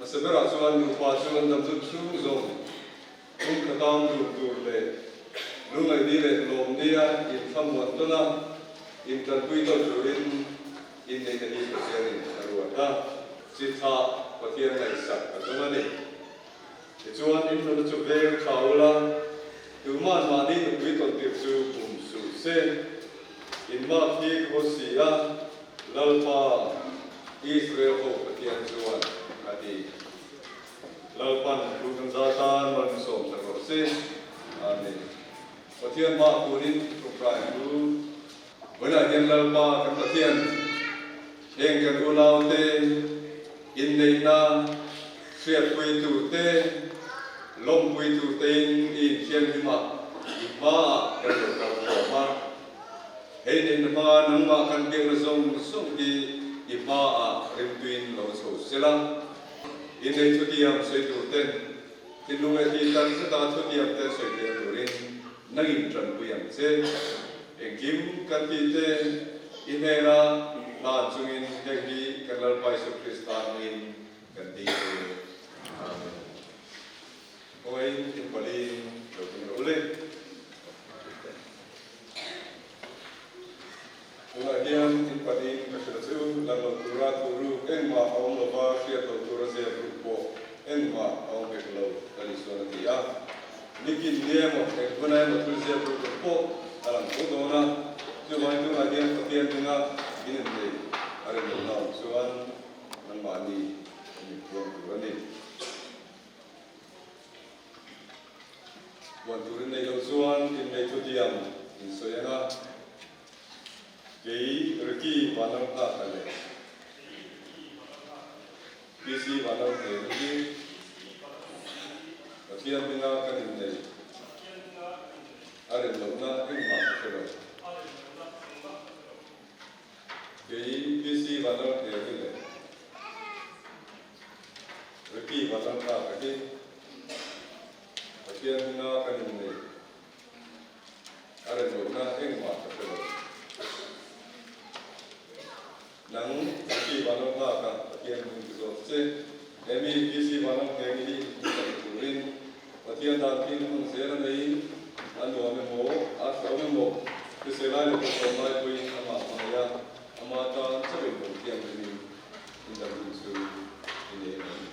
Hmasa berah chuan nupa chu an dam dun chhung zawng kum khatang dun tur leh lungngaihni leh lawmnia inthlamuan tawn a, intanpui tawn turin inneihna hi Pathianin a ruat a. Chi thlah Pathian ngaihsak a tum a ni. Tichuan, in nuna chu veng tha ula, tuman mahni nupui tawntir chu pum suh se. In mak hi ka haw si a, Lalpa, Israel ho Pathian chuan a ti. Lalpan thu kan za tan malsawm sak rawh se. Amen. Pathian hma tunin thuprai thu. Vawiinah hian Lalpa kan Pathian, heng kan unaute inneihna hriatpuitu te, lawmpuitu tein i inthianghlim a, i hmaah kan lo kal khawm a. Hei neihna hmanga nangmah kan biakna zawng zawng hi i hmaah rimtuin lo chho sela. Innei thutiam sawi tur ten thinlung leh ti tak zeta thutiam te sawi theih turin nangin tanpui ang che. Engkim kan tih te i hnena hlan chungin heng hi kan Lalpa Isu Krista hmangin kan ti che. Amen. Khawngain inpalin lo ding rawh u le. Tunah hian inpalin ka hrilh chu lang lo tura thu ruk engmah a awm lova hriat lo tura zep ruk pawh engmah a awm hek lo ka ni chuan a ti a. Nikin nge emaw eng huna emaw thil zep ruk ruk pawh a lang tho dawn a, chuvangin tunah hian Pathian hminga in inneih a rem lohna awm chuan nangmahni in inpuang tur a ni. Puan tur in neih loh chuan inneih thutiang in sawi ang a, kei Ricky Vanlalnghaka leh PC Vanlalhmel hi Pathian hminga kan inneih a rem lohna engmah ka hre lo. Kei PC Vanlalhmel hi leh Ricky Vanlalnghaka hi Pathian hminga kan inneih a rem lohna engmah ka hre lo. Nang Ricky Vanlalnghaka Pathian hming ti zawk che. He mi PC Vanlalngheng hi i sawi turin Pathian dan thil hmang zel a neiin a nuam emaw, a hrehawm emaw, hrisel lai leh hlauhawm lai pawhin amah hmangaih a, ama tan chauhin rawn thianghlimin in dam hun chu i nei a ni.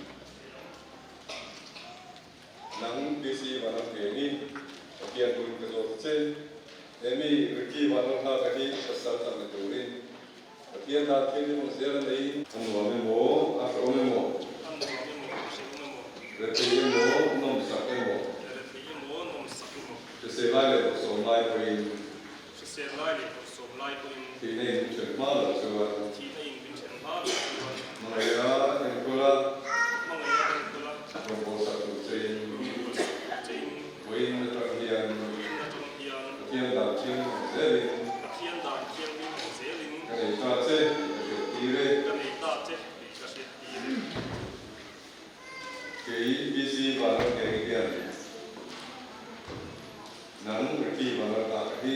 Nang PC Vanlalngheng-i Pathian hming ka zawk che. He mi Ricky Vanlalnghaka hi pasal tak ni turin Pathian dan thil hi hmang zel a nei. A nuam emaw, a hrehawm emaw. A nuam emaw, a hrehawm emaw. Rethei emaw, nawmsak emaw. Rethei emaw, nawmsak emaw. Hrisel lai leh bawrhsawm lai pawhin. Hrisel lai leh bawrhsawm lai pawhin. Thihna in min then hma loh chuan. Thihna in min then hma loh chuan. Hmangaih a enkawl a. Hmangaih a enkawl a. Rawngbawlsak tur chein. Rawngbawlsak tur chein. Vawiin atang hian. Vawiin atang hian. Pathian dan thianghlim zelin. Pathian dan thianghlim ang zelin. Ka nei ta che tih ka hriat tir e. Ka nei ta che tih ka hriat tir e. Kei PC Vanlalheng hian nang Ricky Vanlaltaka hi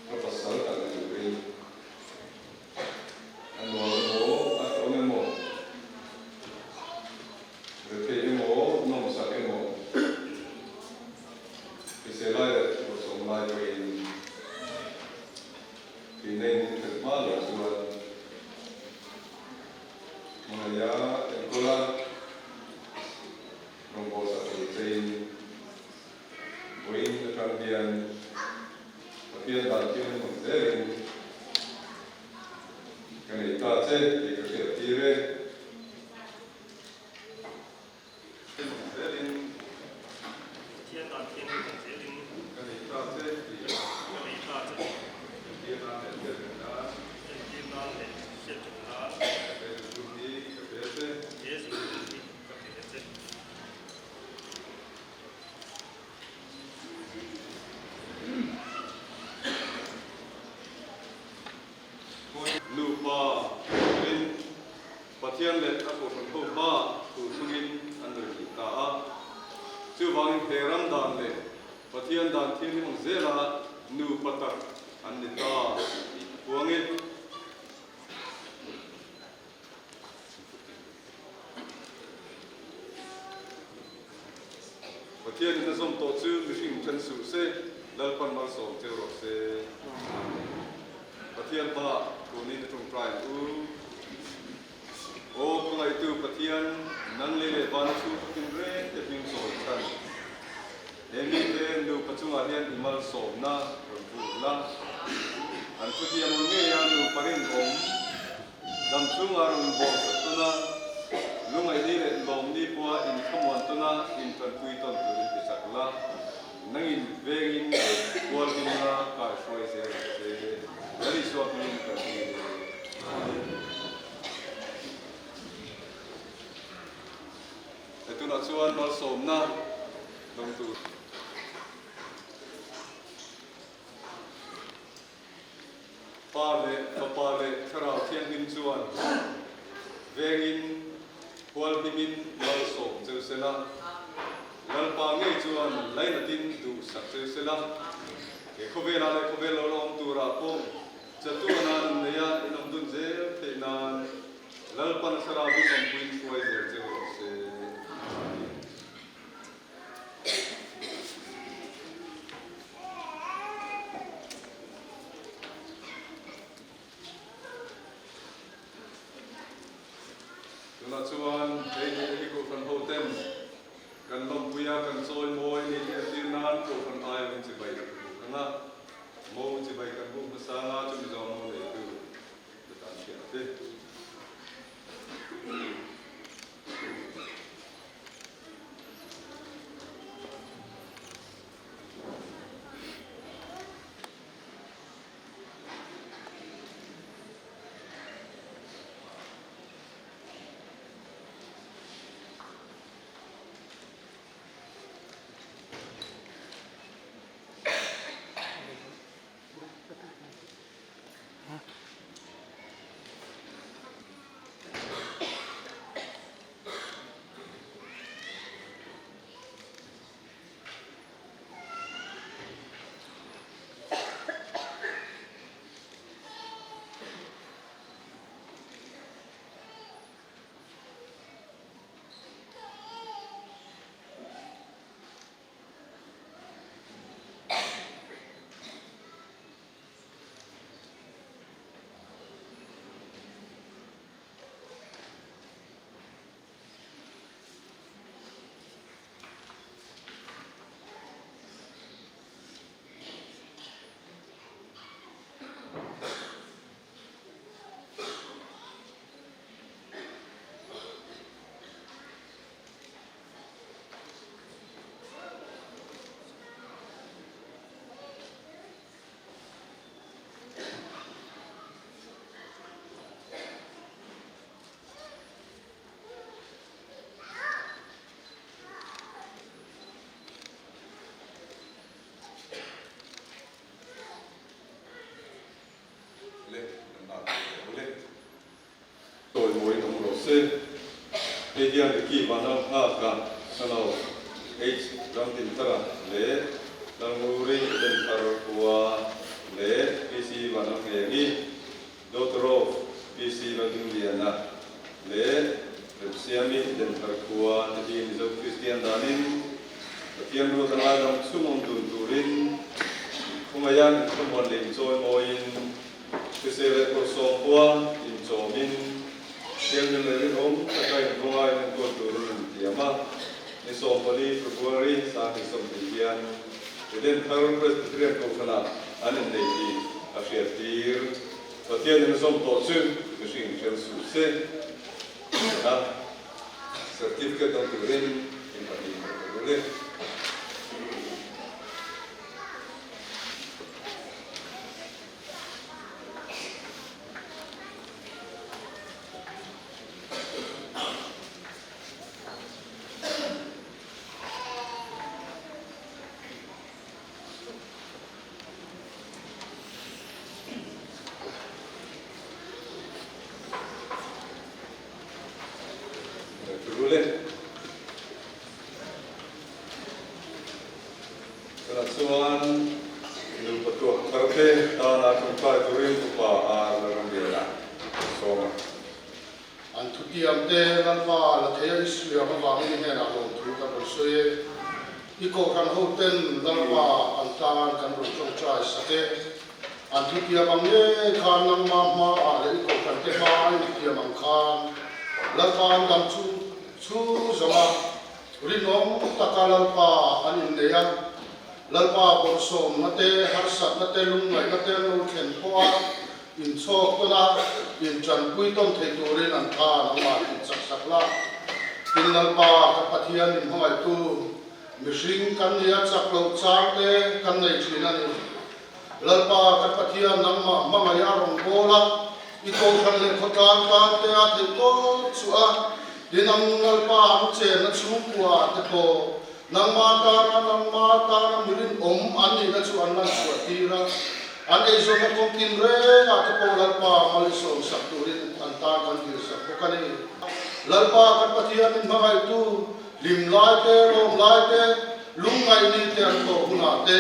ka pasal tak ni turin a nuam emaw a hrehawm emaw Rethei emaw, nawmsak emaw, hrisel lai leh bawrhsawm lai pawhin thihna in min khelh hma loh chuan hmangaih a enkawl a, rawngbawlsak tur chein vawiin atang hian Pathian dan thianghlim ang zelin ka nei ta che tih ka hriat tir e. Pathian dan thianghlim ang zelin ka nei ta che tih ka nei ta che entir nan leh hriat reng nan entir nan leh hriat reng nan he zungbun hi ka pe che he zungbun hi ka pe che. Nupa turin Pathian leh a kohhran ho hma tur chungin an rawn nih ta a. Chuvangin he ram dan leh Pathian dan thianghlim ang zela nupa tak an ni ta tih a puang e. Pathianin a zawm tawh chu mihring then suh se, Lalpan malsawm cheu rawh se. Amen. Pathian hmaah tunin a tawngtai ang u. Aw ka ngaihtu Pathian, nang lei leh vana chhung khatin reng te hming chawi chhan. He mite nupa chungah hian i malsawmna rawn vur la. An thutiam ang ngeia nupa rinawm dam chhungah rawn bawhsak tawn a, lungaihni leh lawmni pawha inthlamuan tawn a intanpui tawn turin ti chak la. Nangin vengin kualhim la kaihruai zel ang che. Lal Isua hmingin kan dil e. Amen. He tunah chuan malsawmna dawng tur. Pa leh Fapa leh Thlarau Thianghlim chuan vengin hualhimin malsawm cheu sela, Lalpa ngei chuan lainatin duhsak cheu sela, he khawvelah leh khawvel lo la awm turah pawh chatuana nun neia in awm dun zel theih nan Lalpan Thlarauin awmpuiin hruai zel cheu rawh se. Amen. Tunah chuan hei hi hi Kohhran hoten kan lawmpui a, kan chawi mawi ni tih a tir nan Kohhran aiawhin chibai kan buk ang a, mo chibai kan buk hmasa ang a, chumi zawng mo neitu ka tan hriat te. Le kan dah thei teh u le. Chawi mawiin awm rawh se. Hei hian Ricky Vanram nghak a son of H Ramdintara leh Lalnguri Denthar khua leh PC Vanram Ngengi, daughter of PC Laldingliana leh Remsiami Denthar khua te hi Mizo Kristian danin Pathian ruat anga dam chhung awm dun turin khawngaiha inkhawmuan leh inchawi mawiin Hrisel leh kawrsawm khua inchawmin thianghlim leh rinawm taka invawnga inenkawl turin an tiam a. Ni 14 February 2020 hian Eden Thar Presbyterian Kohhranah an innei tih a hriattir. Pathianin a zawm tawh chu mihring hrem suh se a certificate dawng turin inpahnih in ka dul e. Tunah chuan nupa tuak thar te tana tawngtai turin upa ar la rawn lian a sawm a. An thutiam te Lalpa la thei a i suiam avangin i hnenah lawmthu kan rawn sawi e. I kohhran hoten Lalpa an tan kan rawn tawngtai sak e. An thutiam ang ngei khan nangma hmaah leh i kohhrante hmaa an inthiam ang khan Lalpa an dam chu chhung zawng a, rinawm taka Lalpa an innei a. Lalpa bawrhsawmna te, harsatna te, lungngaihna te an lo thlen pawh a, inchhawk tawn a, intanpui tawn thei turin an tha nangmah tih chak sak la. Tin Lalpa ka Pathian min hmangaihtu, mihring kan nia chak loh chang te kan nei thin a ni. Lalpa kan Pathian nangmah hmangaih a rawn bawl a, i kohhran leh khawtlang tan te a theih tawp chu a, tin ang Lalpa an chenna chhungkua te pawh Nangma tana nangma tana mirinawm an nihna chu an lan chhuah tir a, an eizawnna kawng tin rengah te pawh Lalpa mal i sawmsak turin an tan kan dilsak bawk a ni. Lalpa kan Pathian min hmangaihtu, hlim lai te, lawm lai te, lungngaih ni te an tawh hunah te,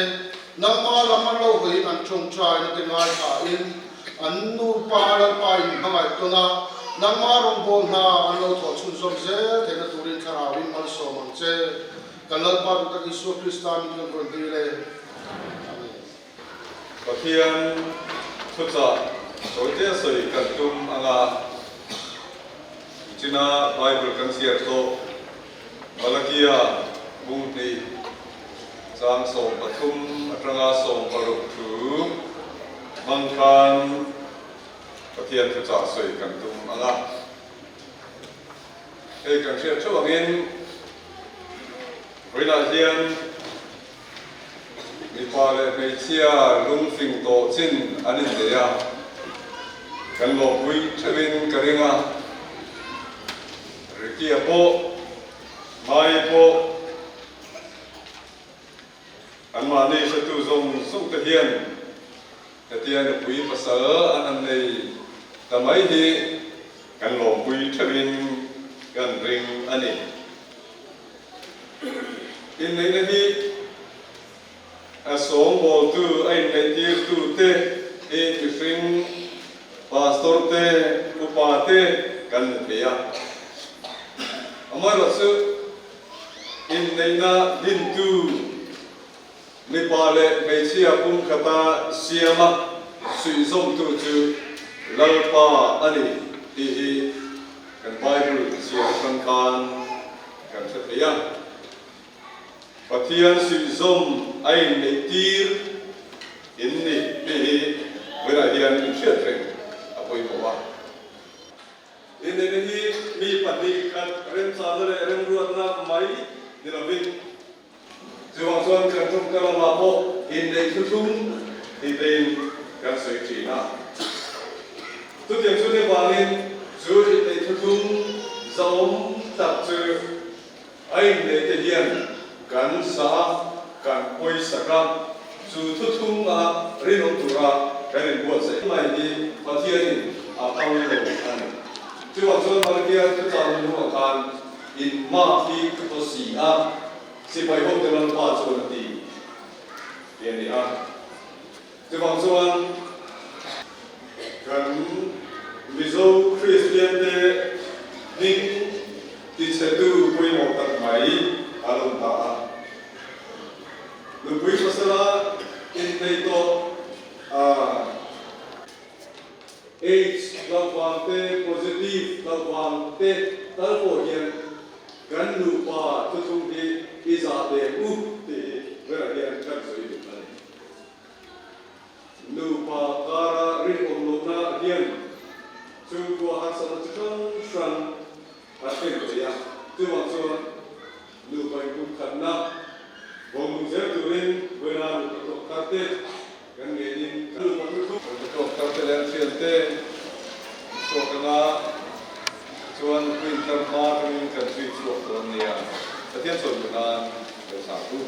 nangma lam an lo hawiin an tawngtaina te ngaithlain an nupa Lalpa in hmangaih tawn a, nangma rawngbâwl hna an lo thawh chhunzawm zel theihna turin Thlarauin malsawm ang che. Kan Lalpa duh tak Isua Krista min kan rawn dil e. Amen. Pathian thuchah sawitea sawi kan tum anga China Bible kan chhiar tawh Malakia bung hnih chang 13 atanga 16 thu hmang khan Pathian thuchah sawi kan tum anga. Hei kan hriat theuh angin vawiinah hian mipa leh hmeichhia lungfing tawh chin an innei a, kan lawmpui theuhin ka ring a. Ricky-a pawh, Mai pawh anmahni hretu zawng zawng te hian hetia nupui pasal an han nei ta mai hi kan lawmpui theuhin kan ring a ni. Inneihna hi a sawngbawltu, a inneihtirtu te hi mihring, pastor te, upa te kan ni thei a. Amaherawhchu, inneihna dintu mipa leh hmeichhia pumkhata siama suihzawmtu chu Lalpa a ni tih hi kan Bible chhiar atang khan kan hre thei a. Pathian suihzawm a inneih tir in ni tih hi vawiinah hian inhriat reng a pawimawh a. Inneihna hi mi pahnih khat remchahna leh remruatna mai ni lovin, chuvang chuan kan tawngka lamah pawh inneih thuthlung tih tein kan sawi thin a. Chutiang chu ni vangin chu inneih thuthlung zahawm tak chu A inneih te hian kan sa a, kan pawisak a, chu thuthung a rinawm tura kan inbuatsaih mai hi Pathianin a phal lo a ni. Chuvang chuan Malakia thuchah hnuhnungah khan in mak hi ka thaw si a, sipai hote Lalpa chuan a ti ti a ni a. Chuvang chuan kan Mizo Kristian te hming tichhetu pawimawh tak mai a rawn ta a. Nupui pasala innei tawh a AIDS hlauhvang te, positive hlauhvang te tal pawh hian kan nupa thuthlung hi i zah ve u tih hi berah hian kan sawi duh a ni. Nupa kara rinawm lohna hian chhungkua harsatna chi hrang hrang a thleng thei a, chuvang chuan nupa inpumkhatna vawng zel turin vawiina nupa tawk thar te kan ngenin kan nupa thu thu nupa tawk thar te leh an thian te chhuak anga chuan nupui inthar hma atangin kan zui chhuak dawn nia Pathian chawimawi nan lo sa u.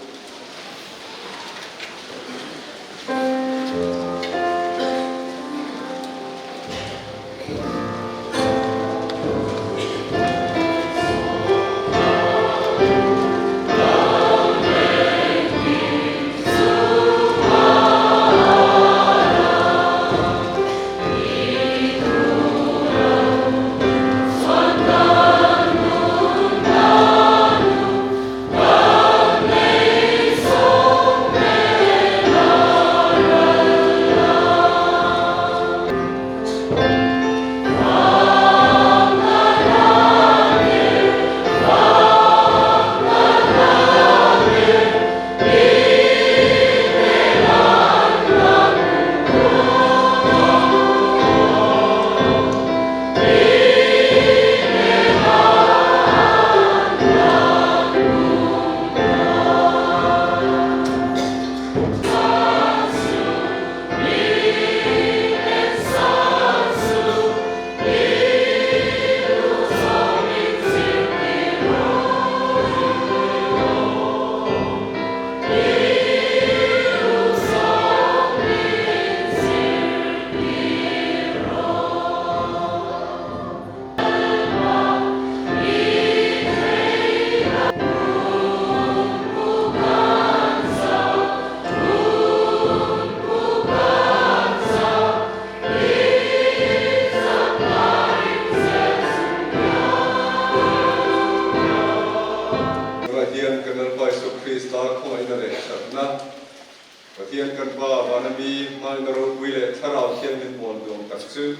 Pathian kan Pa vana mi hmangaihna ropui leh Thlarau Thianghlim pawl duang tak chu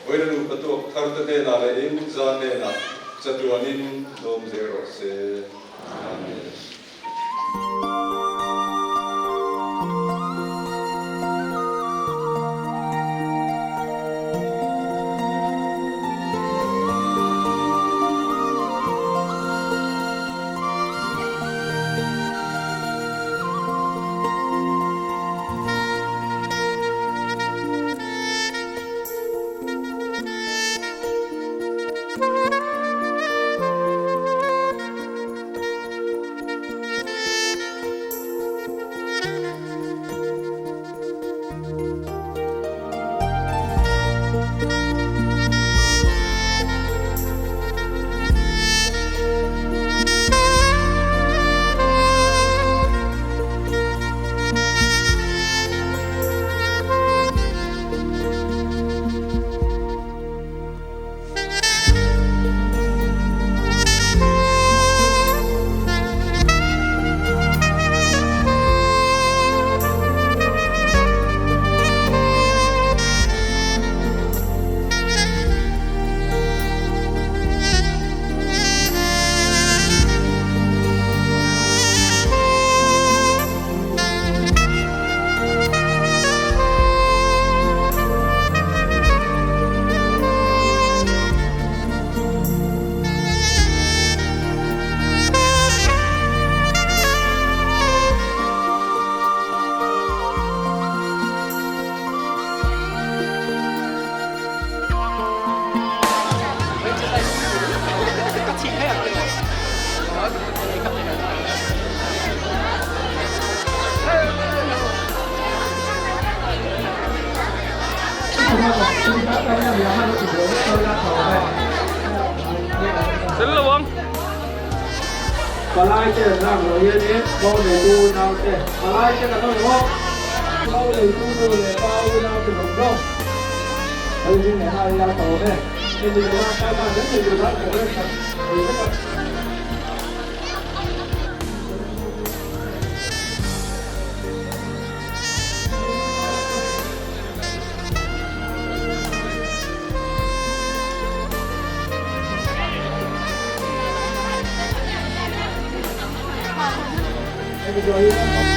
vawiina nupa tuak thar te hnenah leh in zan hnenah chatuanin lawm zel rawh se. Amen. Palai te an lak loh hianin mo neitu unau te palai te kan awm bawk. Mo neitu nu leh pa unau te zawng zawng hei hi nena i lak tawh awm e. Hemi lo a kai tan zel thei tur khan ka rem that thei vek a. Hemi zawh hian.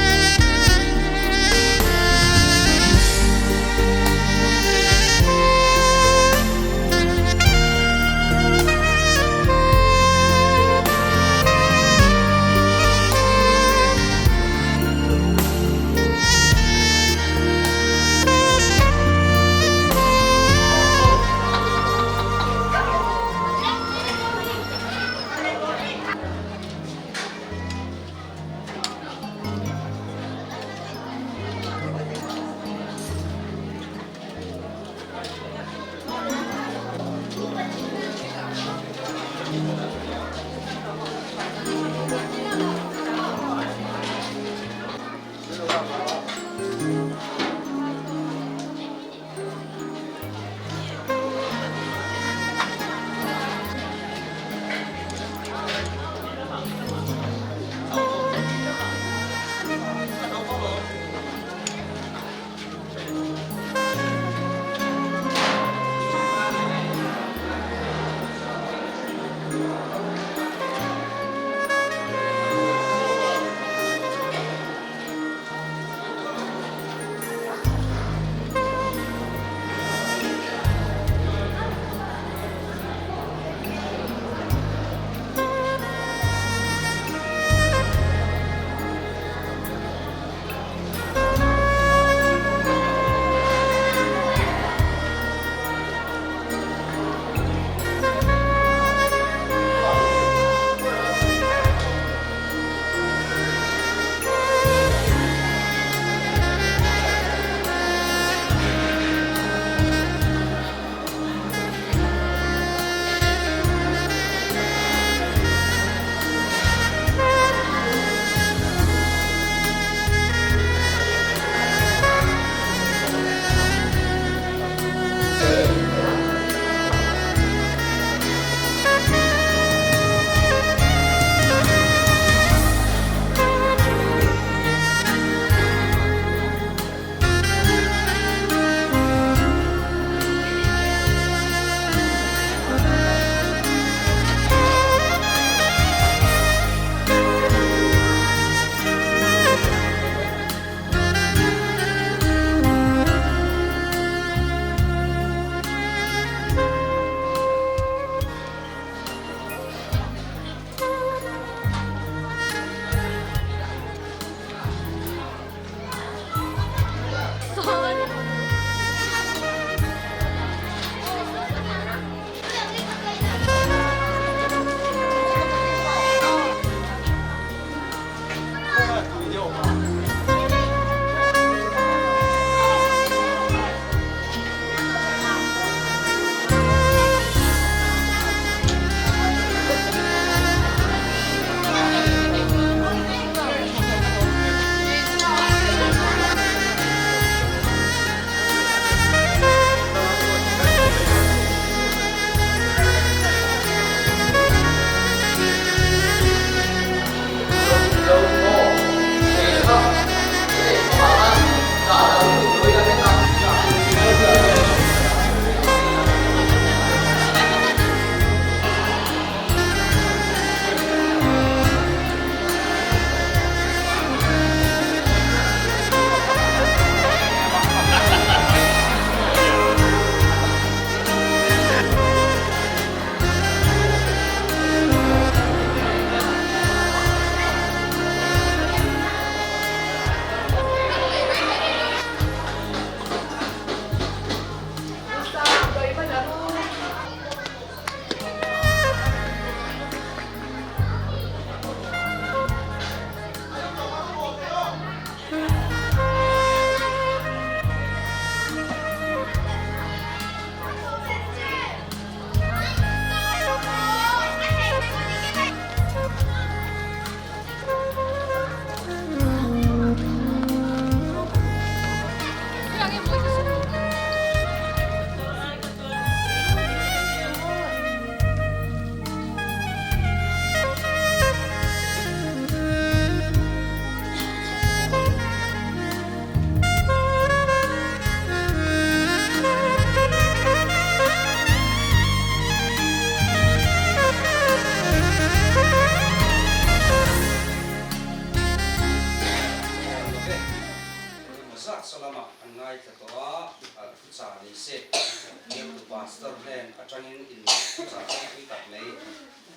Atangin inneih thuchah ropui tak mai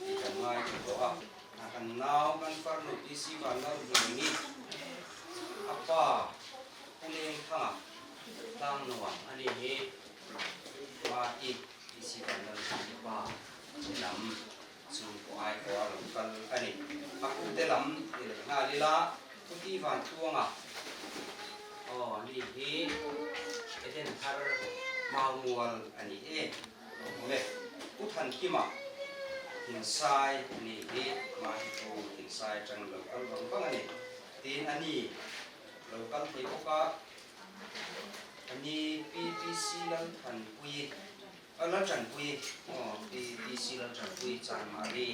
tih kan ngai thei tawh a. Kan nau kan farnu PC Vanlalhmuini a pa Pu Lengthanga tlang nuam a ni hi pa i PC Vanlalhmuini pa te lam chu pawh ai pawh a lo kal a ni. A pu te lam ti leh nghal ila Pu Ti Vantluanga aw ni hi Eden thar Maumual a ni e. Awm e. Pu Thankima Thingsai a ni hi mahni pu Thingsai atangin lo kal vang vang a ni. Tin a ni lo kal thei bawk a, a ni PPC Lalthanpuii Laltanpuii aw PPC Laltanpuii Chanmari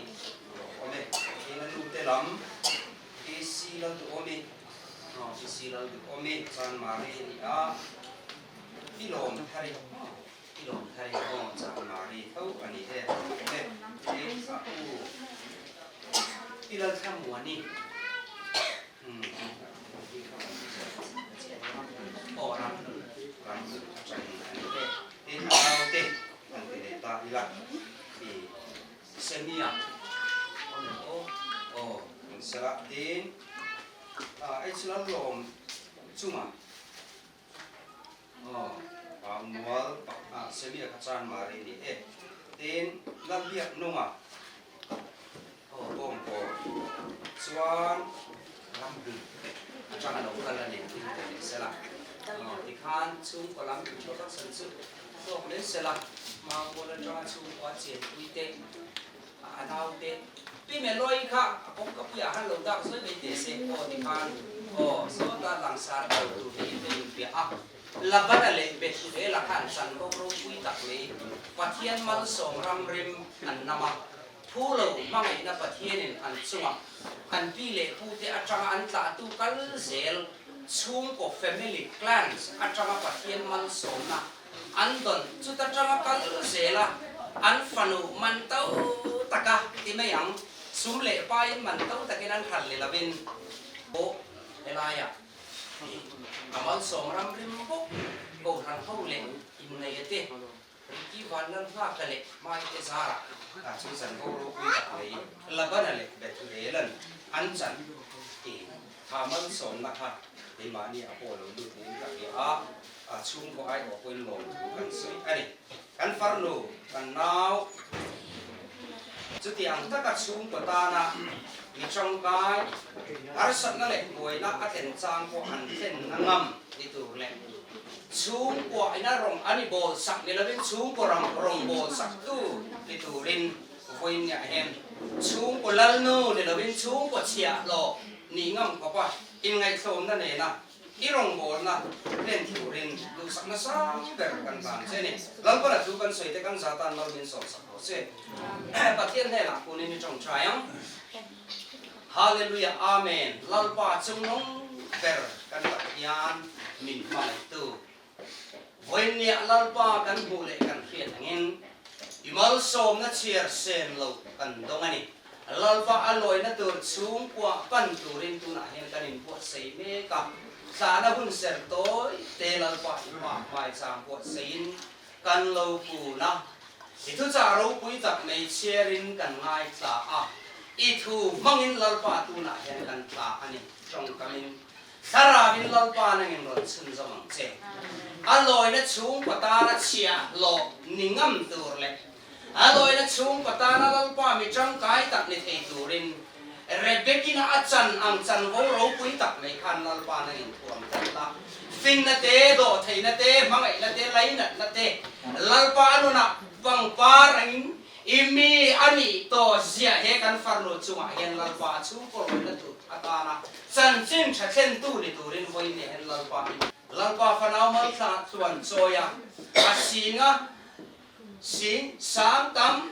lo awm e. Tin a nu te lam PC Lalduhawmi aw PC Lalduhawmi Chanmari a ni a, Pi Lawmthari aw. I lawm thar in aw Chanmari tho a ni e e tin a u I Lalthlamuani umm aw ram ram atangin a ni e tin a naute an ti leh ta ila i Semia aw nem aw aw in sela tin a H Lalawm chungah Aw, Pangmual pakhat Semia kha Chanmari ni e. Tin, Lalbiak nunga aw Bawngkawn chuan Ramhlun atanga lo kal a ni tih te leh sela. Aw, tikhan chhungkaw lam introduction chu tawk mai sela, Mangmual atanga chhungkaw a chenpui te, A naute Pi Meloi kha a kawngka puiah khan lo dak zawi mai teh se aw tikhan aw sawta langsar kal tur hi in in piah a. Labana leh Bethuela khan chan ro ropui tak mai Pathian malsawm ramrem an nam a, phu lo hmangaihna Pathianin an chungah an pi leh pute atanga an tlahtu kal zel chhungkaw family clans atanga Pathian malsawmna An dawn chuta tanga kal zel a, an fanu man to taka ti mai ang, sum leh pain man to takin an hral ni lovin pawh helaiah hi a malsawm ram rim bawk Kohhran ho leh inneia te Ricky Vanlalnghaka leh Maite Zara ah chu chan ho ropui tak mai Labana leh Bethuelan an chan ti kha malsawmna kha keimahni a pawh lo lut niin ka hria a. A chhungkaw aiawh pawhin lawmthu kan sawi a ni. Kan farnu, kan nau, chutiang taka chhungkaw tana mi tangkai, harsatna leh buaina a thlen chang pawh an thlen na ngam ni tur leh chhungkua ina rawng an i bawl sak ni lovin chhungkaw ram rawng bawl saktu ni turin vawiin-ah hian chhungkaw lalnu ni lovin chhungkaw chhiahhlawh nih ngam khawpa inngaihtlawmna nena I rawngbawlna hlen turin duhsakna sang ber kan ban che ni. Lalpala thu kan sawi te kan za tan mal min sawmsak rawh se. Pathian hnenah kunin i tawngtai ang. Hallelujah Amen Lalpa chungnung ber kan Pathian min hmangaihtu. Vawiinniah Lalpa kan hmuh leh kan hriat angin i malsawmna chhiar sen loh kan dawng a ni. Lalpa a lawina tur chhungkua pan turin tunah hian kan inbuatsaih mek a, thlahna hun ser tawi te Lalpa i hma hmaichang buatsaihin kan lo kun a, i thuchah ropui tak mai chhiarin kan ngaithla a, i thu hmangin Lalpa tunah hian kan tla a ni, tawngkamin Thlarauin Lalpa nangin rawn chhunzawm ang che. A lawina chhungkaw tana chhiahhlawh ni ngam tur leh A lawina chhungkaw tana Lalpa mi tangkai tak ni thei turin Rebekina a chan ang chanvo ropui tak mai khan Lalpa nangin thuam tlat la. Finna te, dawhtheihna te, hmangaihna te, lainatna te Lalpa a nunah pangpar angin i mi a nih tawh ziah he kan farnu chungah hian Lalpa a chhungkaw rawihna tur atana chanchin tha thlentu ni turin vawiin hian Lalpa in Lalpa fanau maltla tluan chawi a, a singa Sing sang tam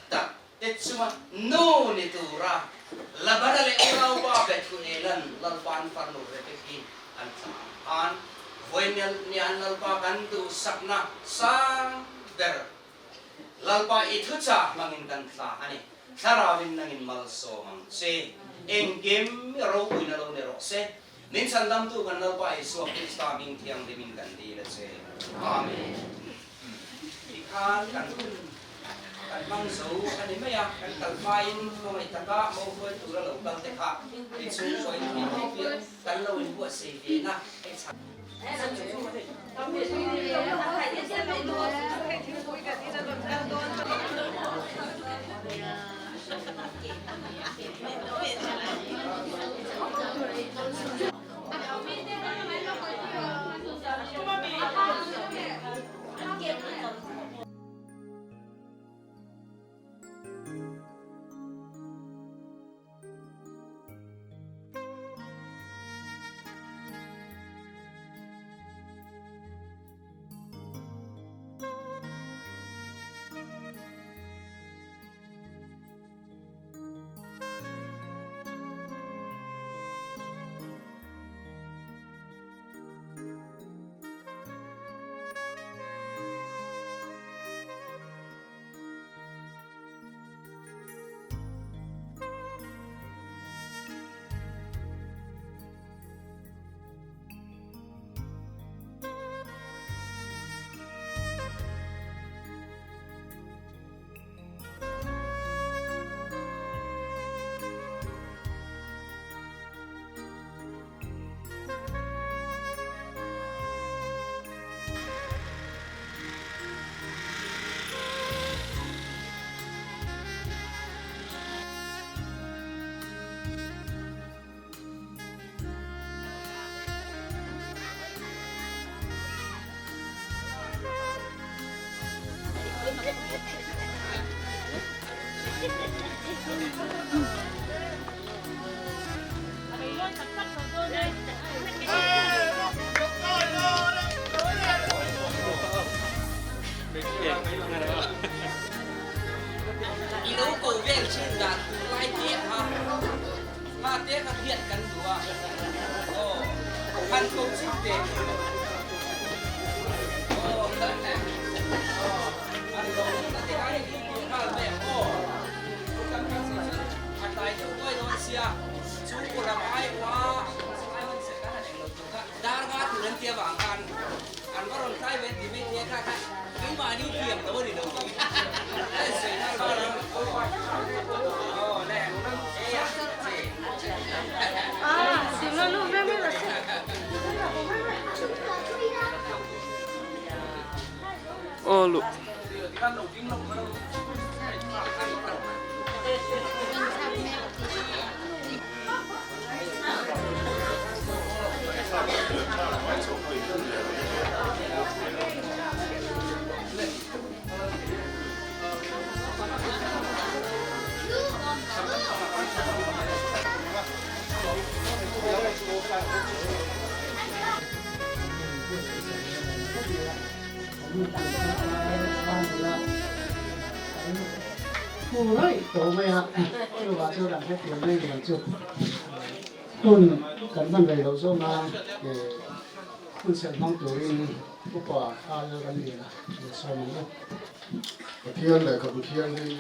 tak te chuan nu ni tura Labana leh unaupa Bethuelan Lalpa'n farnu Rebeki an thlang ang khan vawiin nian Lalpa kan duhsakna sang ber Lalpa i thuchah hmangin kan thla a ni. Thlarauin nangin malsawm ang che. Engkim i ropuina lo ni rawh se. Min chhandamtu kan Lalpa Isua Krista hming thianghlimin kan dil a che. Amen. Tikhan kan. Kan hmang zo a ni mai a, kan kal hmain khawngaih taka mo huai tura lo kal te kha i chhungkaw in thih theih piah kan lo inbuatsaih ve na hei chhan. I lo ko vel thin dan tur lai te kha kha te kha hriat kan duh a, aw han ko chhin teh aw an lo na te khan i tih nghal mai ang aw. A tlai deuh duai dawn sia, chu ram ai ua ai hun che khan an englo tur kha dar nga tur an tia vang khan an va rawn tlai ve ti mai tia kha kha keimahni thiam lo a ni lo tih a sawi nghal nghal a. Aw le e a che. Aw luh. Thu raih tawh mai a, chuvah chuan an hrethiam mai niang chu. Hun kan hman rei loh zawng nan hun serh hmang turin upa Kha Lalramliana lo sawm ang u. Pathian lehkhabu thianghlim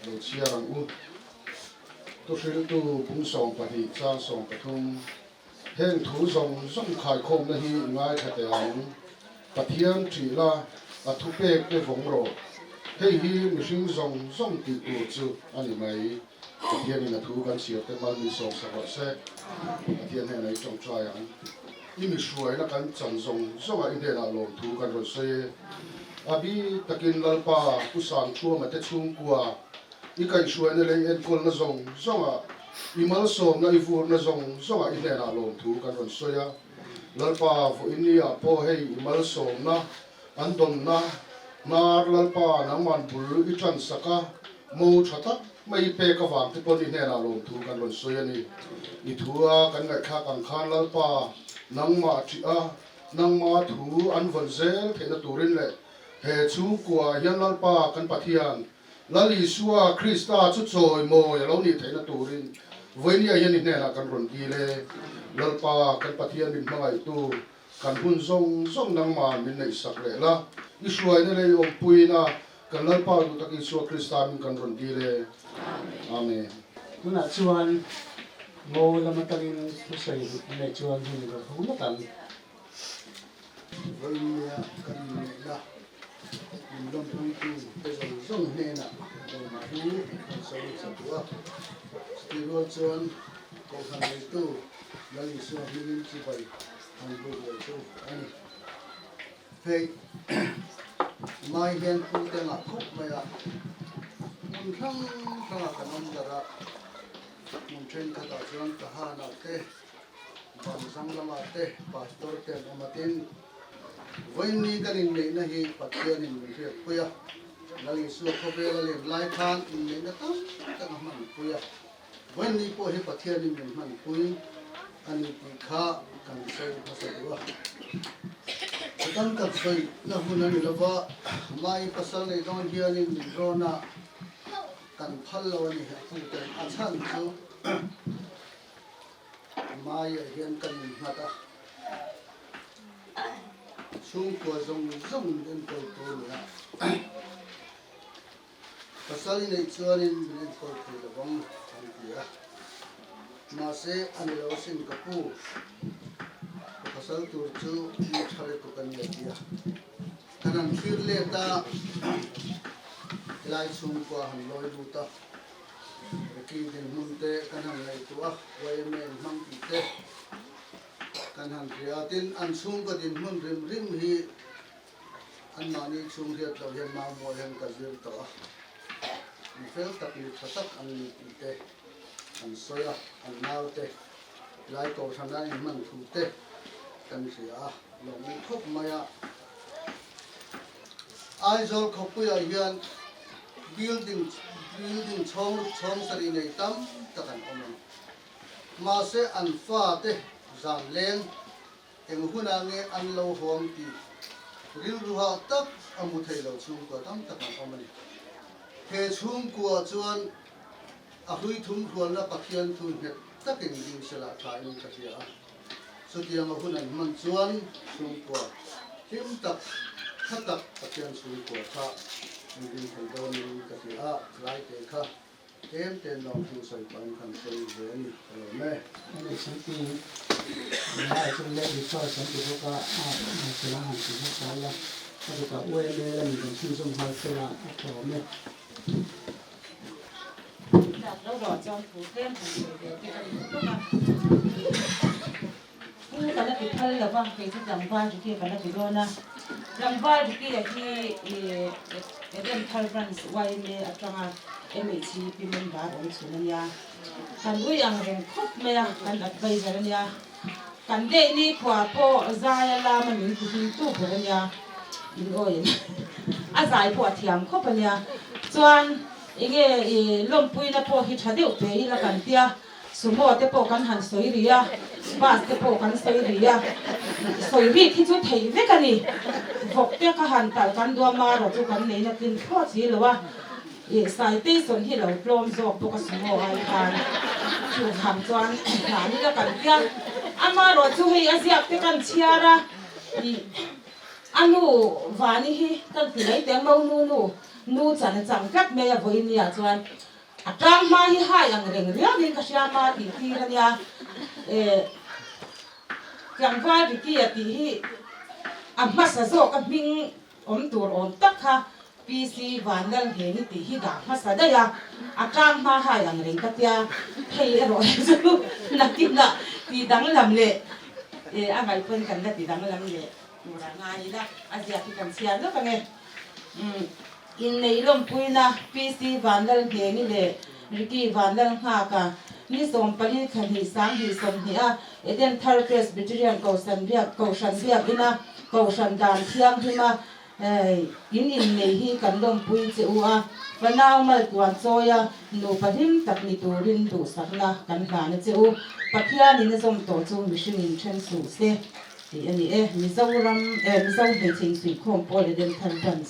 lo chhiar ang u. Thuhriltu bung 12 chang 13. Heng thu zawng zawng khaikhawmna hi i ngaithla teh ang. Pathian ṭih la, a thupek te vawng rawh. Hei hi mihring zawng zawng tih tur chu a ni mai. Pathianin a thu kan chhiar te mal min sawmsak rawh se. Pathian hnenah i ṭawngṭai ang. I mi hruaina kan chan zawng zawnga i hnenah lawmthu kan rawn sawi e. A bi takin Lalpa, Pu Sangthuama te chhungkua, I kaihhruaina leh i enkawlna zawng zawngah, i malsawmna i vurna zawng zawngah i hnenah lawmthu kan rawn sawi a. Lalpa, vawiinniah pawh hei i malsawmna an dawnna hnar Lalpa nangman bul i ṭan sak a, mo ṭha tak mai i pek avang te pawn i hnenah lawmthu kan rawn sawi a ni. I thu a kan ngaihthlak ang khan Lalpa, nangmah ṭih a, nangma thu an vawn zel theihna turin leh he chhungkuaah hian Lalpa kan Pathian, Lal Isua Krista chu chawimawi a lo nih theihna turin vawinia hian i hnenah kan rawn dil e. Lalpa, kan Pathian min hmangaihtu, kan hun zawng zawng nangmah min neihsak leh la, i hruaina leh i awmpuina kan Lalpa duh tak Isua Krista min kan rawn dil e. Amen. Tunah chuan ngo lam atangin thusawi an neih chuan hun i lo hung lawk ang. Vawinia kan inneihna. Min lawmpuitu te zawng zawng hnenah lawm thu kan sawi chak duh a. Chutih rual chuan Kohhran neitu Lal Isua hmingin chibai han buk leh chu a ni. Hei mai hian pu te ngah khawp mai a, hmun hrang hrangah kan awm darh a, hmun thenkhatah chuan Tahanah te, Vanzang lamah te Pastor te an awm a tin, Vawiinni kan inneihna hi Pathianin min hriatpui a, Lal Isua khawvel a len lai khan inneihna tam tak a hmanpui a, Vawiinni pawh hi Pathianin min hmanpui a ni tih kha kan sawi hmasa duh a. Chutan kan sawi na hun a ni lova, Mai pasal nei dawn hianin min rawn a, kan phal lo a ni a puten a chhan chu Maiah hian kan innghat a, chhungkua zawng zawng min enkawl tur a ni a. Pasal i neih chuanin min enkawl thei lo vang an ti a. Mahse, a ni lo asin ka pu, ka pasal tur chu mi tha le tuk a ni a ti a. Kan han thlir let a, helai chhungkua han lawi lut a, Ricky dinhmun te kan han ngaihtuah a, yma in hmang tih te kan han hria a. Tin, an chhungkaw dinhmun rim rim hi Anmahni chhung hriat loh hian Maumawi hian ka zir tawh a, mi fel tak mi tha tak an ni tih te an sawi a, an naute lai kohhran an inhman thu te kan hria a, lawmawm khawp mai a. Aizawl khawpuiah hian building building chhawng chhawng sarih nei tam tak an awm a ni. Mahse an fate zan leng Eng hunah nge an lo hawng tih rilru hah tak a hmu thei lo chhungkua tam tak an awm a ni. He chhungkua chuan a hlui thum hrualna Pathian thu nghet takin ding sela thain ka hria a. Chutiang a hun an hman chuan chhungkua hlim tak, tha tak Pathian chhungkua kha an ding thei dawnin ka hria a, tlaite kha Tlem ten lo thu sawi pahin kan sawi ve a ni ka lo me. NHMP lai chu lady first an ti bawk a, a hmeichhe lam han ti bawk ta ila, ka ti ta UMA lamin kan chhunzawm nghal sela a tha awm e. Tlak lo ruah chuan thu tlem han sawi ve te ka duh bawk a. Pu ka la ti phal lo va, kei chu tlangval Ricky ka la ti dawn a. Tlangval Ricky a hi Eden Thar Branch yma atanga MHCP member awm chhun a nia. Kan ui ang reng khawp mai a, kan adviser a nia. Kan deh ni khua pawh zaia lama min ti hlim tu ber a nia. In awi in a zai pawh a thiam khawp a nia. Chuan enge i lawmpuina pawh hi tha deuh pe ila kan tia. Sumo te pawh kan han sawi ri a, bus te pawh kan sawi ri a, sawi rik hi chu theih vek a ni. Vawk te ka han talh kan duam a, rawh chu kan neina tlin thlawt si lo a, ih citation hi lo tlawm zawk bawk a sumo ai khan chuvang chuan hlan ila kan tia. Amaherawh chu hei a ziak te kan chhiar a, ih a nu Vani hi kan ti mai teh ang mo nu nu, nu chan a chang tlat mai a vawinia chuan A tang hma hi hai ang reng riauin ka hria ma tih tir a nia. Eh, tlangval Ricky a tih hi a hmasa zawk a hming awm tur awm tak kha PC Vanlalngheni tih hi dah hmasa daih a, a tang hma hai ang reng ka tia, hei erawh hi chu nakinah tih danglam leh eh a ngaihpawn kan la ti danglam leh tur a ngai ila, a ziak hi kan chhiar lawk ang e. Umm. Inneih lawmpuina PC Vanlalhnengi leh Ricky Vanlalnghaka ni 14 thla hnih 20 20 a Eden Thar Presbyterian Kohhran Biak Kohhran Biakina Kohhran Dan Thianghlima in inneih hi kan lawmpui che u a, fanau maltuan chawia nupa hlim tak ni turin duhsakna kan hlan a che u. Pathianin a zawm tawh chu mihringin then suh se tih a ni e. Mizoram eh Mizo hmeichhe insuihkhawm pawl Eden Thar Branch.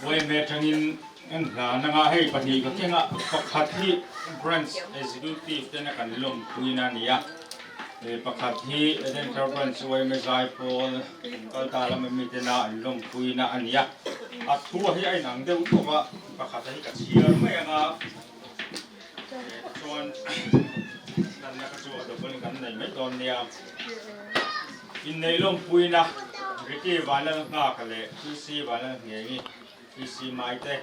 Yma atangin kan hlan anga hei pahnih ka keng a, pakhat hi branch executive tena kan lawmpuina a ni a, pakhat hi Eden Thar Branch yma Zaipawl kal ta lama mi tena an lawmpuina a ni a. A thu a hi a inang deuh tawk a, pakhat a hi ka chhiar mai ang a, chuan lanna kha chu a double in kan nei mai dawn nia. Inneih lawmpuina Ricky Vanlalnghaka leh PC Vanlalnghengi, PC Maite,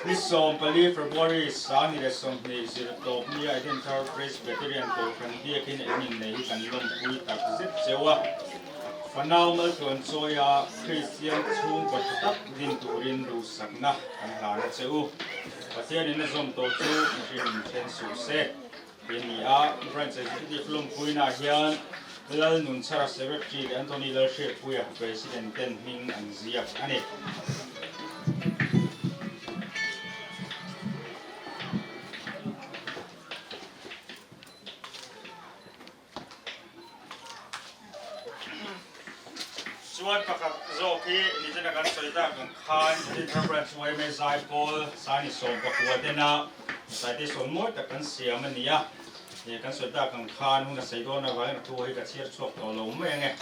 Ni 14 February 2020 zirtawp nia Edenthar Presbyterian Kohhran biakin eng innei hi kan lawmpui tak zet cheu a. Fanau maltluan chawia Kristian chhungkaw tha tak din turin duhsakna kan hlan a che u. Pathianin a zawm tawh chu mihring in then suh se. Ti a ni a, Branch Executive lawmpuinaah hian Lalnunchhara Secretary leh Anthony Lalhriatpuia President ten hming an ziak a ni. Chuan pakhat zawk hi nichina kan sawi tak ang khan Dinthar Branch yma Zaipawl Sani 19 tena citation mawi tak kan siam a ni a, kan sawi tak ang khan hun a sei dawn avangin a thu hi ka chhiar chhuak tawh lo mai ange.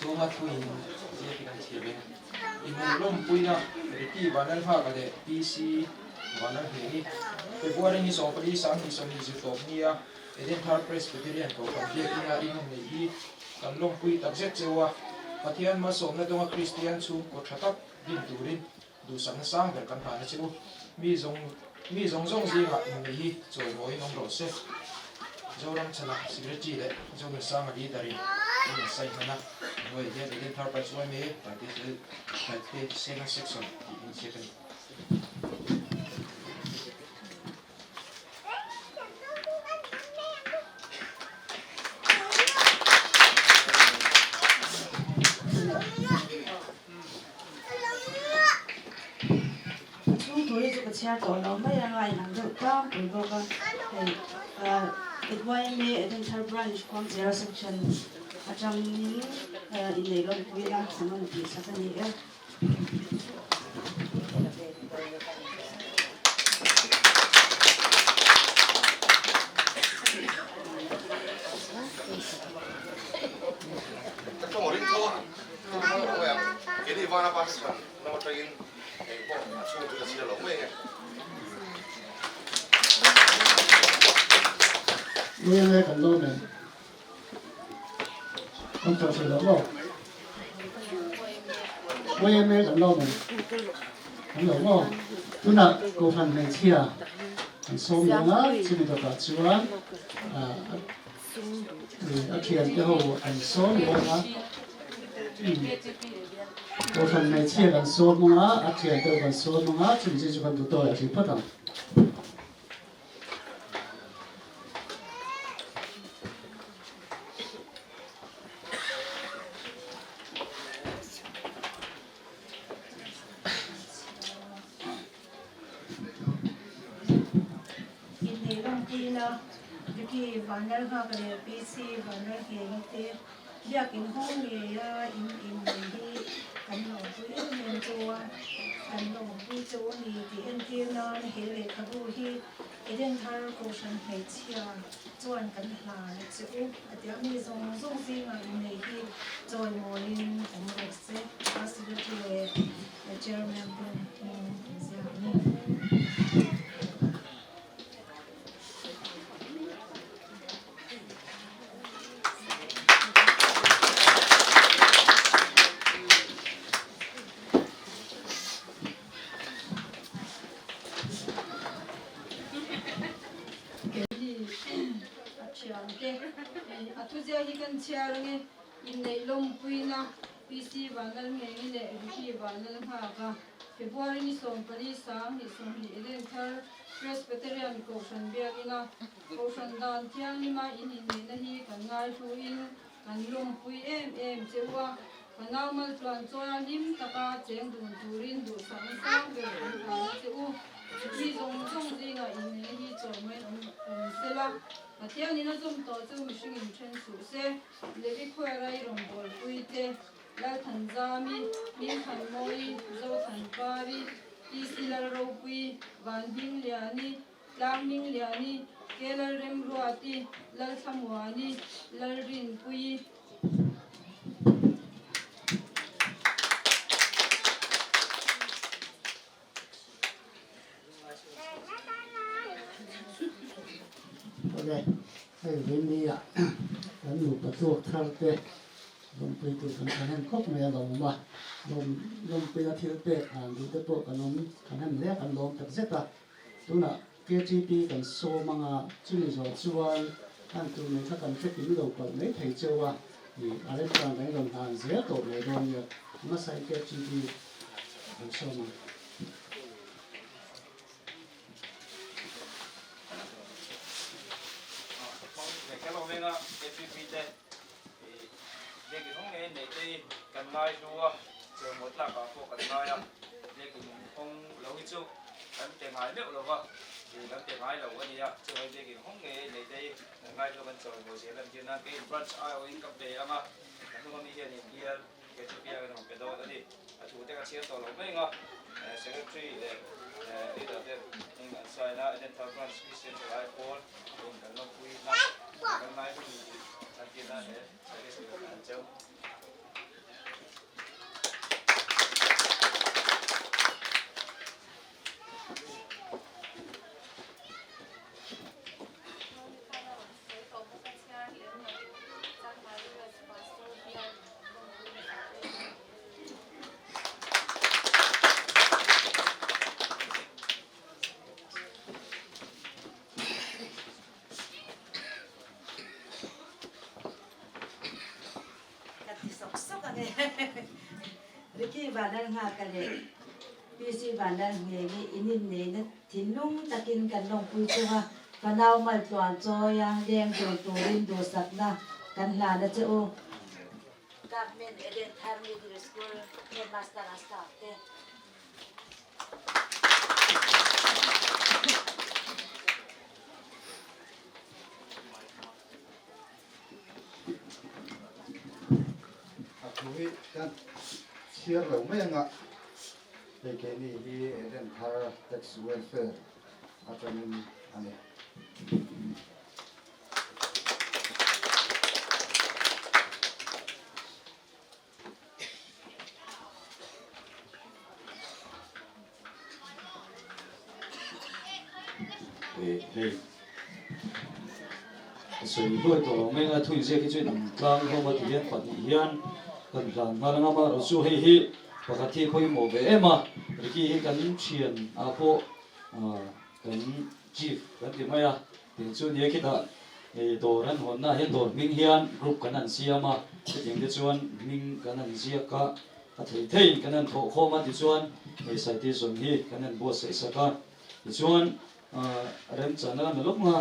Chhunga thuin ziak hi kan thiam e. Inneih lawmpuina Ricky Vanlalhaka leh PC Vanlalhmeihi February ni 14 2020 zirtawp nia Edenthar Presbyterian Kohhran biakina inawmneih hi kan lawmpui takzet cheu a, Pathian malsawmna dawnga Kristian chhungkaw tha tak din turin duhsakna sang ber kan hlan a che u. Mi zawng mi zawng zawng zingah inneih hi chawimawiin awm rawh se. Zoram chhana Secretary leh Zonunsanga Leader in an insawi hman a, hnuaiah hian Edenthar Branch yma Taite Sena Section tih inziak a ni. A chhung tur hi chu ka chhiar tawh lo mai a, ngai inang deuh tlangpui bawk a, hei YMA Edenthar Branch Khuangchera Section atangin inneih lawmpuina an rawn tihsak a ni e. Nuai kan lawm em? Kan chawh thei lo maw? YMA kan lawm em? Kan lo maw? Tunah Kohhran hmeichhia kan sawm dawn a, chumi dawtah chuan a thiante ho an sawm dawn a, Kohhran hmeichhia kan sawm ang a, a thiante ho kan sawm ang a, chumi chu kan duh tawh leh a hrilh phawt ang. Inneih lawmpuina Ricky Vanlalnghaka leh PC Vanlalnghengi te Biakin hawng ngeia in innei hi kan lawmpui em em chu a, kan lawmpui chu a ni tih entir nan he lehkhabu hi Edenthar Kohhran hmeichhia chuan kan hlan a che u a tia mi zawng zawng zingah innei hi chawimawiin awm rawh se a Secretary leh Chairman ten hming an ziak a ni. A thiante a thuzia hi kan chhiar ange inneih lawmpuina PC Vanlalngengi leh Ricky Vanlalnghaka February ni 14 20 Edenthar Presbyterian Kohhran Biakina Kohhran dan thianghlima in inneihna hi kan ngaihluin kan lawmpui em em che u a, fanau maltluan chawi a hlim taka cheng dun turin duhsakna sang ber kan hlan a che u. Mi zawng zawng zingah inneihna hi chawimawiin awm awm sela, Pathianin a zawm tawh chu mihringin then suh se. Levi Khuarai rawngbawlpui te, Lalthanzami, Hmingthanmawi, Zothanpari, PC Lalropui, Vanhmingliani, Tlangmingliani, Kelalremruati, Lalthlamuani, Lalrinpuii. Awle, hei Vini-a kan nupa tuak thar te lawmpui tur kan thahnem khawp mai a lo awm a, lawmpuina thil pek han duh te pawh kan awm thahnem hle a, kan lawm tak zet a. Tunah KTP kan sawm anga chumi zawh chuan han tur mai kha kan hre kim lo palh mai thei cheu a, a remchang kan rawn hlan zel tawh mai dawn nia, hmasa in KTP kan sawm ang. Kan pe ngai meuh lova, ih kan pe ngai lo a nia, chuai biakin hawng ngei nei te hi kan ngai chu kan chawi mawi zel a ni a, keiin branch aiawhin ka pe ang a, ka hnung ami hian in bial ke chu biakin rawn pe dawn a ni, a thu te ka chhiar tawh lo mai ang a, secretary leh leader te hming an sign a, Edenthar branch Christian Thalai Pawl in kan lawmpui na kan ngai hlum tih an tirna he service ni an cheu. Ka ti sawk sawk ang e. Ricky Vanlalnghaka leh PC Vanlalngheng-i in inneihna thinlung takin kan lawmpui cheu a, fanau maltluan chawia leng dun turin duhsakna kan hlan a che u. Government Eden Thar Middle School Headmaster a staff te. A thu hi kan chhiar lo mai anga hei keini hi Eden thar tax welfare atangin a ni. Hei a sawi hluai tawh lo mai anga thu inziak hi chu in ang tlang hlawm a ti hian pahnih hian kan hlan nghal anga amaherawh chu hei hi pakhat hi pawimawh ve em a Ricky hi kan thian ah pawh kan chief kan ti mai a Tin chu nia khitah hei dawr an hawnna ah hian dawr hming hian group kan han siam a, chutiang te chuan hming kan han ziak a, a thei theiin kan han thawh khawm a tichuan hei citation hi kan han buatsaih sak a, tichuan remchana na lawk nga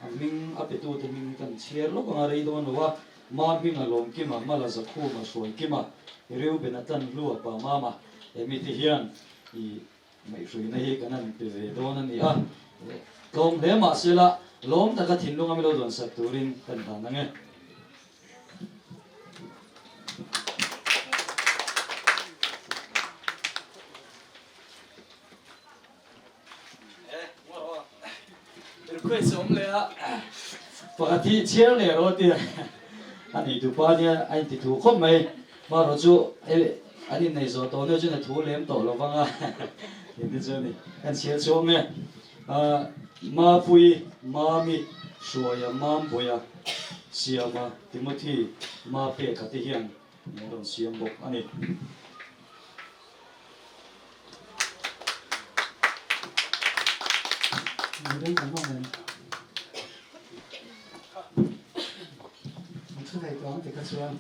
a hming a petute hming hi kan chhiar lawk anga rei dawn lo a, Ma hminga Lawmkima, Mala Zakhuma, Hruaikima, Reuben-a Tanhlua, Pa Mama, he mite hian i Ngaihhruina hi kan han pe ve dawn a ni a, tlawm hle mah se la, lawm taka thinlung a milo dawn sak turin kan hlan ang e. Request awm leh a, pakhat hi chhiar leh rawh tia a nei tupa nia a inti thu khawp mai. Marawh chu an innei zawh tawh nia chuan a thu lem tawh lo vang a, tih te chu a ni. Kan chhiar chhuak nge Mapui, Mami, Hruaia, Mambuia, Siama, Timothy, Mapeka te hian min rawn siam bawk a ni. Midang kan awm em? An thu thei tawh ang ti kha chuan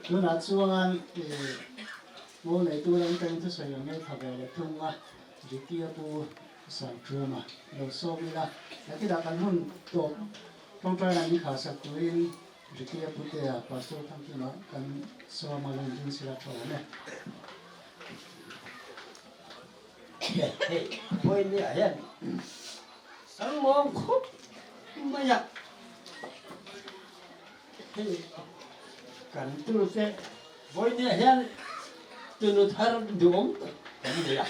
tunah chuan ih ngaw neitu lam tangin thusawi ang ngei tha ve leh thung a, Ricky-a pu Sangṭuama lo sawm ila, nakinah kan hun tawp tawngtai lam inkhar sak turin Ricky-a putea Pastor Thangkima kan sawm a lo inring sila tha awm e. Hei vawinia hian kan lawm khawp mai a, hei kan tute vawinia hian tunu thar duhawm tak kan nei a,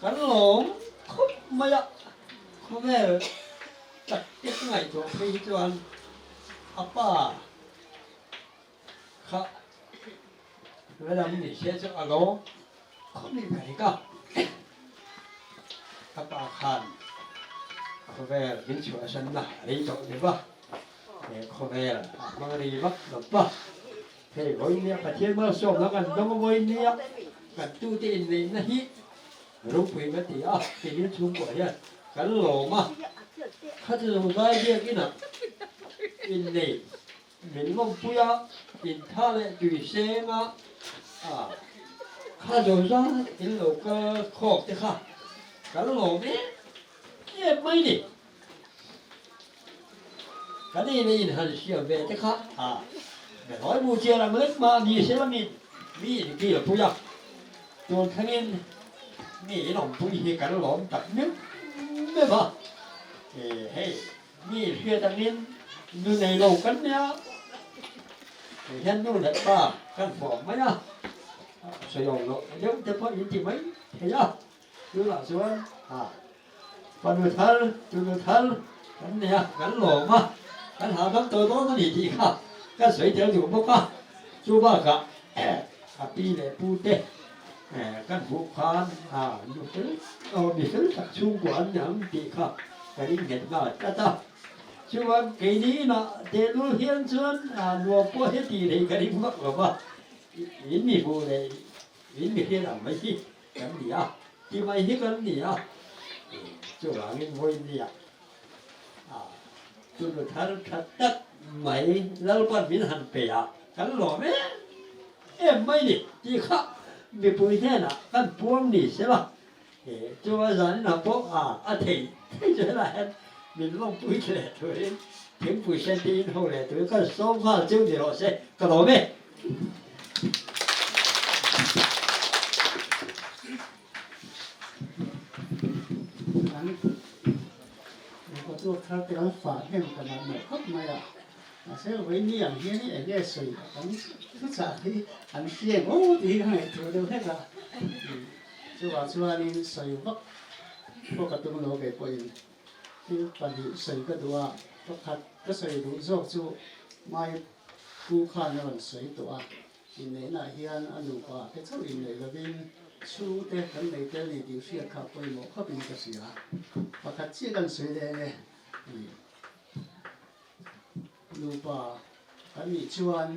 kan lawm khawp mai a, khawvel tak te ka ngaihtuah phei hi chuan a pa Kha lam ni se chu a lo khawp in ka rik a, ka pa khan khawvel min chhuahsanna a rei tawh deuh a, he khawvel a hmang rei vak lo va, hei vawinia Pathian malsawmna kan dawng a vawinia kan tute inneihna hi ropui ka ti a, keini chhungkua hian kan lawm a, kha chu zozai biakinah innei Min lawmpui a, intha leh tui seng a, a kha zo zat in lo kal khawk te kha kan lawm em em mai ni. Kan ei leh in han siam ve te kha a Behlawi bu chiar ang lek mah ni se la mi mi in kil pui a, tun thlengin mi in awmpui hi kan lawm tak meuh meuh a, hei Mi hriat angin nu nei lo kan nia, kei hian nu leh pa kan fawm mai a, sawi awm loh deuh te pawh in ti mai thei a, tunah chuan ha fanu thar tunu thar kan nei a, kan lawm a, kan hahdam tawh dawn a ni tih kha kan sawi tel duh bawk a, chu bakah a pi leh pu te kan hmuh khan ha nu fel aw mi fel tak chhungkua an ni ang tih kha kan innghet nghal tlat a. Chuan keini inah tehlul hian chuan nuam pawh heti rei ka ring vak lo va, in mi hmuh leh in mi hriat ang mai hi kan ni a, ti mai hi kan ni a. Chuvangin vawinia tunu thar tha tak mai Lalpan min han pe a, kan lawm em em mai ni tih kha mipui hnenah kan puang ni sela. Chuan zaninah pawh a thei thei chu helaiah hian min lawmpui leh turin thingpui sen te in ho leh turin kan sawm nghal cheu ni rawh se ka lawm e. Kan nupa tuak thar te kan fah hnem ka nat mawh khawp mai a, mahse vawiin ang hian eng nge sawi kan thuchah hi an hria eng aw tih hi ka ngaihtuah deuh hlek a. Chuvang chuanin sawi vak pawh ka tum lo kei pawhin thil pahnih sawi ka duh a, pakhat ka sawi duh zawk chu Mai Pu khan a rawn sawi tawh a, inneihnaah hian a nupa te chauh inneih lovin chhungte kan nei tel ni tih hriat kha pawimawh khawpin ka hria. Pakhat chiah kan sawi leh eng e? Nupa kan nih chuan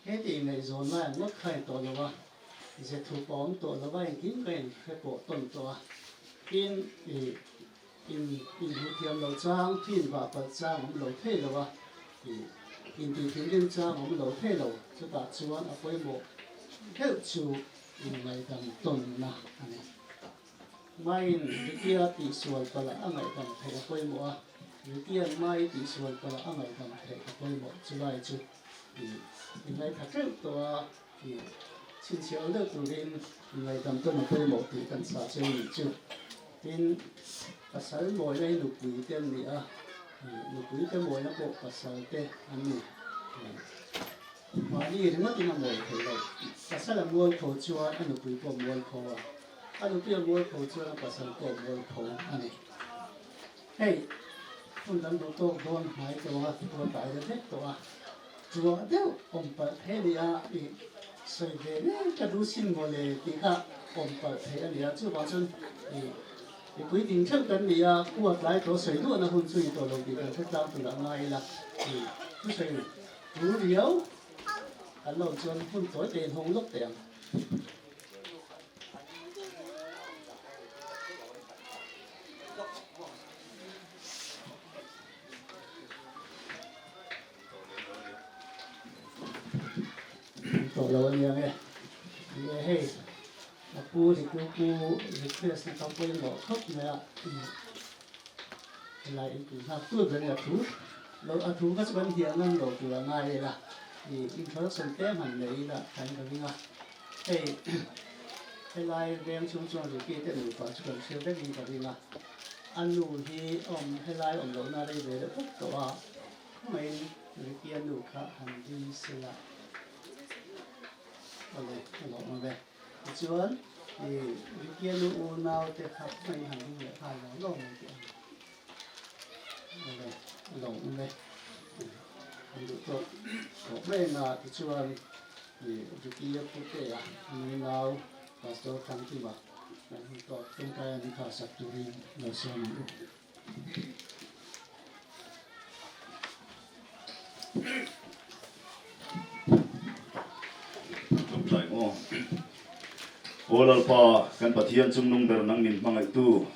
Heti ngaihzawn lai ang ngawt kha in tawh lo a, ze thu pawh awm tawh lo a, engkim ka in hre pawh tawn tawh a. Tin, i in inhmu thiam lo chang, thin vah palh chang awm lo thei lo a, i intih thinrim chang awm lo thei lo, chutah chuan a pawimawh deuh chu inngaihdam tawnna a ni. Maiin Ritia tihsual palh a ngaihdam theih a pawimawh a, Ritian Mai tihsual palh a ngaihdam theih a pawimawh chulai chu. I ngaithla teuh tawh a, i chhinchhiah deuh turin i ngaihdam tawn a pawimawh tih kan chah che nih chu. Tin, pasal mawina hi nupui te an ni a, nupui te mawina pawh pasal te an ni. Mahni ringawtin a mawi thei lo. Pasal a mualpho chuan a nupui pawh a mualpho a, a nupui a mualpho chuan a pasal pawh a mualpho a ni. Hei, hun kan duh tawk dawn hnai tawh a, ruah tlai deuh hlek tawh a, ruah deuh awm palh thei a ni a, i sawi ve ngei ka duh sin maw le tih kha awm palh thei a ni a, chuvang chuan i mipui ding theuh kan ni a, khua tlai tawh sawi duahna hun chu in tawh lo tih kan hre tlang tur a ngai ila, i thusawi tur riau kan lo chuan hun tawi tein hawng lawk teh ang. Tawh lo a nia nge. Ni e hei a pu Ritu pu request na kha pawimawh khawp mai a helai in tih nghak tur ber a thu lo a thu kha chu kan hiah ngam lo tur a ngai ila i introduction tlem han nei ila kan ka ring a hei. Helai veng chung chuan Ricky te nupa chu kan hria vekin ka ring a, a nu hi awm helai awm lohna rei ve deuh vek tawh a, khawngaihin Ricky a nu kha han ding sela awle a lawm ang e. Tichuan i Ricky a nu unau te kha khawngaihin han ding leh nghal lo lo mai teh ang. Awle a lawm ang e. An duh tawk tawh mai ang a, tichuan i Ricky a pute a nunau Pastor Thangkima kan hun tawk tawngtai a ni kha sak turin lo sawm ang u. Tawngtai maw? Aw Lalpa, kan Pathian chungnung ber nang min hmangaihtu,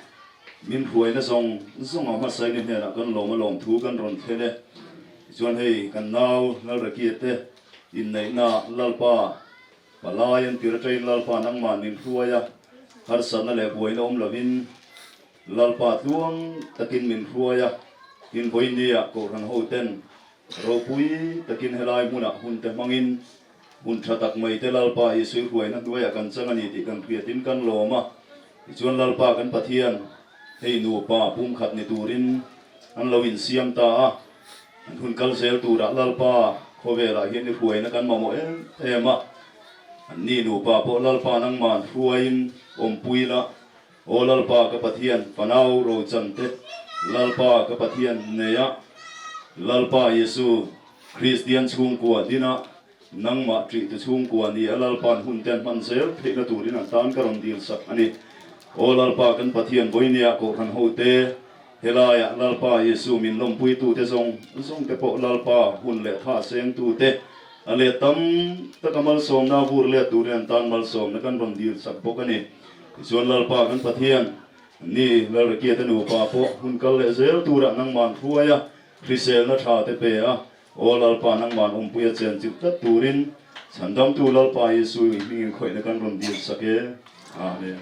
min hruaina zawng zawng a hmasaini hnenah kan lawm a lawm thu kan rawn thlen e. Tichuan hei kan nau Lalrekia te inneihna Lalpa Palai an tir aṭain Lalpa nangmah min hruai a, harsatna leh buaina awm lovin Lalpa tluang takin min hruai a, tin vawinia Kohhran hoten ropui takin helai hmunah hunte hmangin hun tha tak mai te Lalpa Isui hruaina hnuaiah kan chang a ni tih kan hriatin kan lawm a. Tichuan Lalpa kan Pathian hei nupa pumkhat ni turin an lo insiam ta a, An hun kal zel turah Lalpa khawvelah hian i hruaina kan mamawh em em a, an ni nupa pawh Lalpa nangman hruaiin awmpui la, Aw Lalpa ka Pathian fanau rochan te, Lalpa ka Pathian neia, Lalpa Jesu Kristian chhungkua dina nangmah ṭih tu chhungkua ni a Lalpa'n hun te an hman zel theihna turin an tan ka rawn dil sak a ni. Aw Lalpa kan Pathian vawinia Kohhran hote, helaiah Lalpa Jesu min lawmpuitute zawng zawngte pawh Lalpa hun leh tha sengtute a let tam taka malsawmna vur let turin an tan malsawmna kan rawn dil sak bawk a ni. Tichuan Lalpa kan Pathian ni Lalrekiate nupa pawh hun kal leh zel turah nangman hruai a, hriselna tha te pe a, Aw Lalpa, nangman awmpuia chen chilh tlat turin Chhandamtu Lalpa Isu i hmingin khawihna kan rawn dil sak e. Amen.